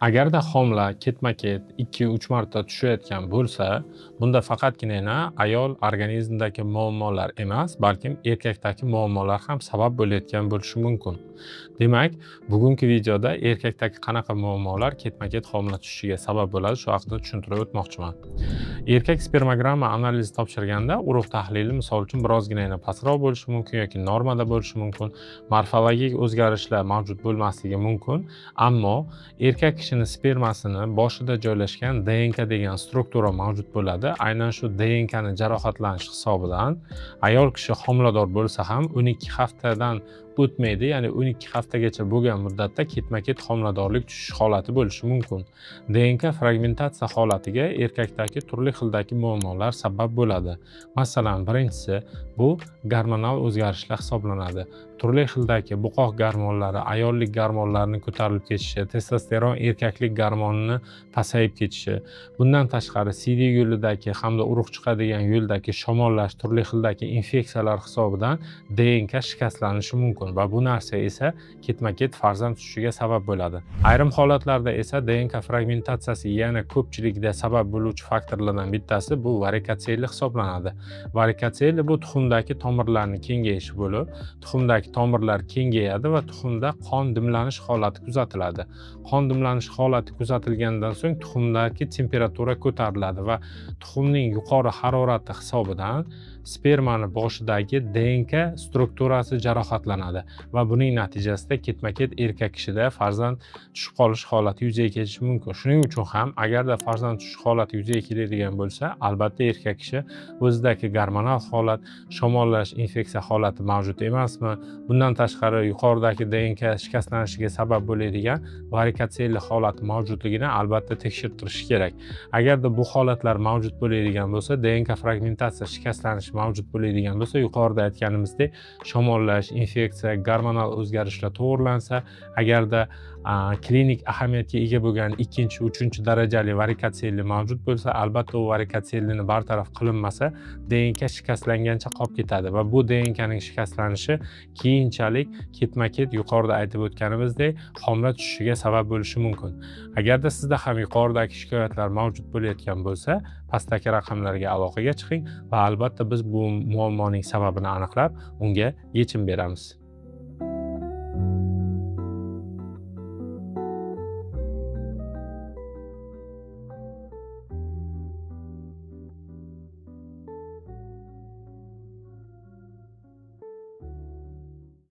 Agarda homila ketma-ket 2-3 marta tushayotgan bo'lsa, bunda faqatgina ayol organizmidagi muammolar emas, balkim erkakdagi muammolar ham sabab bo'layotgan bo'lishi mumkin. Demak, bugungi videoda erkakdagi qanaqa muammolar ketma-ket homila tushishiga sabab bo'ladi, shu haqida tushuntirib o'tmoqchiman. Erkak spermogramma analizi topshirganda urug' tahlili, misol uchun, birozgina pastroq bo'lishi mumkin yoki normada bo'lishi mumkin, morfologik o'zgarishlar mavjud bo'lmasligi mumkin, ammo erkak kishini spermasini boshida joylashgan DNK degan struktura mavjud bo'ladi. Aynan shu DNKni jarohatlanish hisobidan ayol kishi homilador bo'lsa ham 12 haftadan o'tmaydi, ya'ni 12 haftagacha bo'lgan muddatda ketma-ket homiladorlik tushish holati bo'lishi mumkin. DNK fragmentatsiya holatiga erkakdagi turli xildagi muammolar sabab bo'ladi. Masalan, birinchisi bu gormonal o'zgarishlar hisoblanadi. Turli xildagi buqoq gormonlari, ayollik gormonlarini ko'tarilib ketishi, testosteron erkaklik gormonini pasayib ketishi. Bundan tashqari siydik yo'lidagi hamda urug' chiqadigan yo'ldagi shamollash, turli xildagi infeksiyalar hisobidan DNK shikastlanishi mumkin va bu narsa esa ketma-ket farzand tushishiga sabab bo'ladi. Ayrim holatlarda esa DNK fragmentatsiyasi yana ko'pchilikda sabab bo'luvchi faktorlardan bittasi bu varikotseli hisoblanadi. Varikotseli bu tuxumdagi tomirlarni kengayishi bo'lib, tuxumdagi tomirlar kengayadi va tuxumda qon dimlanish holati kuzatiladi. Qon dimlanish holati kuzatilgandan so'ng tuxumdagi temperatura ko'tariladi va tuxumning yuqori harorati hisobidan spermani boshidagi DNK strukturasi jarohatlanadi va buning natijasida ketma-ket erkak kishida farzand tushib qolish holati yuzaga kelishi mumkin. Shuning uchun ham agarda farzand tushish holati yuzaga keladigan bo'lsa, albatta erkak kishi o'zidagi gormonal holat, shamollash, infeksiya holati mavjud emasmi, bundan tashqari yuqoridagi DNK shikastlanishiga sabab bo'ladigan varikotseli holati mavjudligini albatta tekshirtirishi kerak. Agarda bu holatlar mavjud bo'ladigan bo'lsa, DNK fragmentatsiya shikastlanishi mavjud bo'ladigan bo'lsa, yuqorida aytganimizdek shamollash, infeksiya, gormonal o'zgarishlar to'g'irlansa, agarda klinik ahamiyatga ega bo'lgan ikkinchi, uchinchi darajali varikotseli mavjud bo'lsa, albatta u varikotselini bartaraf qilinmasa, DNK shikastlangancha qolib ketadi va bu DNKning shikastlanishi keyinchalik ketma-ket yuqorida aytib o'tganimizdek homila tushishiga sabab bo'lishi mumkin. Agarda sizda ham yuqoridagi shikoyatlar mavjud bo'layotgan bo'lsa, pastdagi raqamlarga aloqaga chiqing va albatta biz bu muammoning sababini aniqlab, unga yechim beramiz.